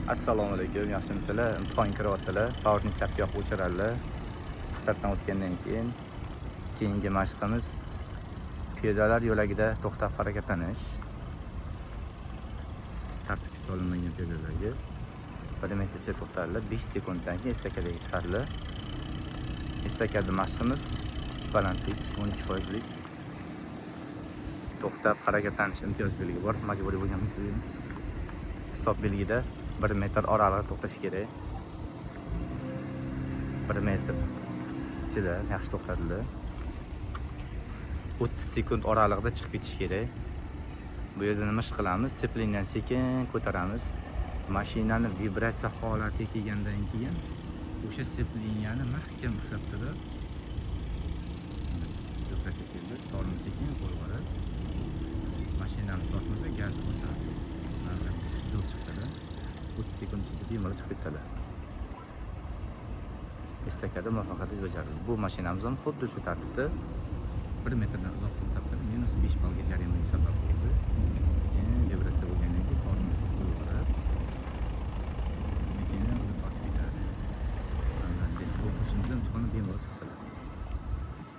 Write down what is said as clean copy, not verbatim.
Assalomu alaykum, yaxshimisizlar? Imtihon kiryaptilar. Поворотник chapga yoqib o'chiradilar. Startdan o'tgandan keyin keyingi mashqimiz piyodalar yo'lagida to'xtab harakatlanish. Tartibga solinmagan piyodalarga 1 metrcha to'xtadilar. 5 sekunddan keyin estakadaga chiqadilar. Estakada mashqimiz tik balandlik 12 foizlik. To'xtab harakatlanish imtiyoz belgi bor, majburiy bo'lgan belgimiz. Stop belgida 1 metr oralig'ida to'xtash kerak. 1 metr ichida yaxshi to'xtadilar. 30 sekund oralig'ida chiqib ketish kerak. Bu yerda nima ish qilamiz? Сцепление ni sekin ko'taramiz. Mashinani vibratsiya holatiga kelgandan keyin o'sha сцепление ni mahkam ushlab turib, vibratsiya keldi, tormoz sekin qo'yib yuborib, mashinamiz tortmasa, gaz bosamiz. Mana, zo'r chiqdida. 30 sekund ichida bemalol chiqib ketadi. Estakada muvaffaqiyatli bajarildi. Bu mashinamiz ham xuddi shu tartibda 1 metrdan uzoq to'xtab turib, -5 ballga jarimaga sabab bo'ldi. Sekin vibratsiya bo'lgandan keyin tormozni qo'yib yuborib, sekin uni tortib ketadi. Mana, bu o'quvchimiz imtihonni bemalol chiqdi.